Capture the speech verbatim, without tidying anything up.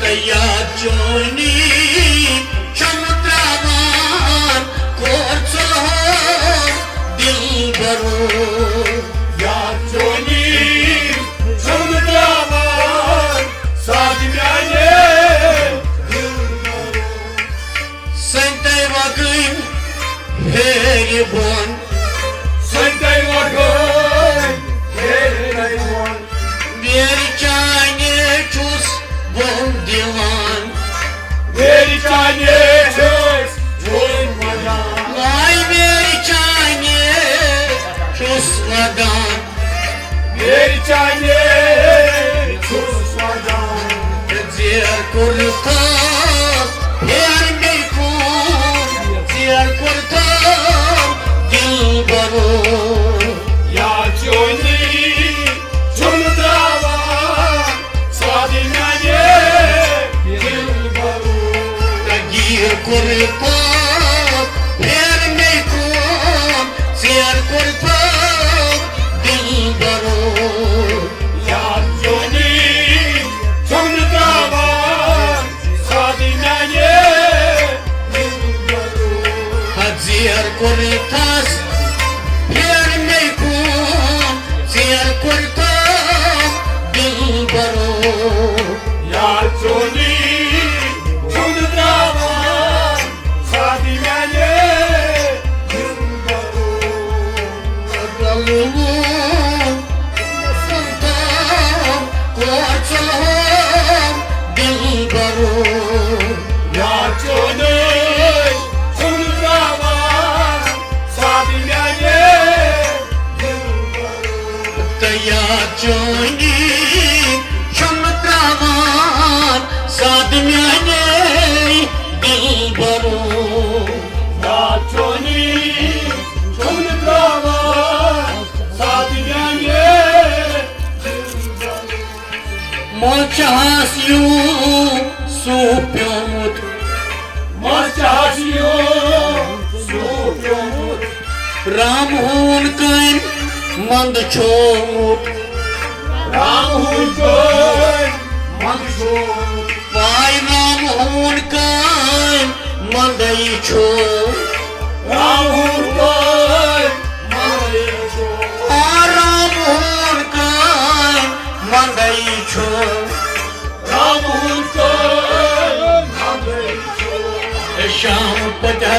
یاد چونی چھم تراوان کور ژلہو دلبرو۔ یاد چونی چھم تراوان ساتھ میانہِ دلبرو۔ سنتے وگن ہیرِ بۄن۔ سنتے وگن ہیرِ بۄن۔ ویرِ چانہِ چھُس بۄن دِوان۔ ویرِ چانہِ چھُس بۄن ودان۔ واے ویرِ چانہِ چھُس ودان۔ ویرِ چانہِ چھُس ودان۔ زیر کُرتا پھیر مے کُن، زیر کُرتا دلبرو۔ یا چونی چھُم تراوان سادٕ میانہِ دلبرو۔ تگیر کُرتا پھیر مے کُن، زیر کُرتا دلبرو۔ یا چونی چھُم تراوان سادٕ میانہِ دلبرو۔ زیر کُرتس پھیر مے کُن، زیر کُرتس دلبرو۔ یا چونی چھُم تراوان سادٕ میانہِ دلبرو۔ سلطان کور ژلہو دلبرو۔ یا چونی چھُم تراوان سادٕ میانہِ دلبرو۔ تہٕ یا چونی چھُم تراوان سادٕ میانہِ دلبرو۔ یا چونی چھُم تراوان سادٕ میانہِ دلبرو۔ مَہ چھَہَس یوٗسُف پیومُت۔ مَہ چھَہَس یوٗسُف پیومُت۔ رام ہون کٔمۍ مَندٕ چھومُت۔ رام ہون کٔمۍ مَندٕ چھومُت۔ واے رام ہون کٔمۍ مَندَے چھو۔ رام ہون کٔمۍ مَندَے چھو۔ آ رام ہون کٔمۍ مَندَے چھو۔ رام ہون کٔمۍ مَندَے چھو۔ شام پتہ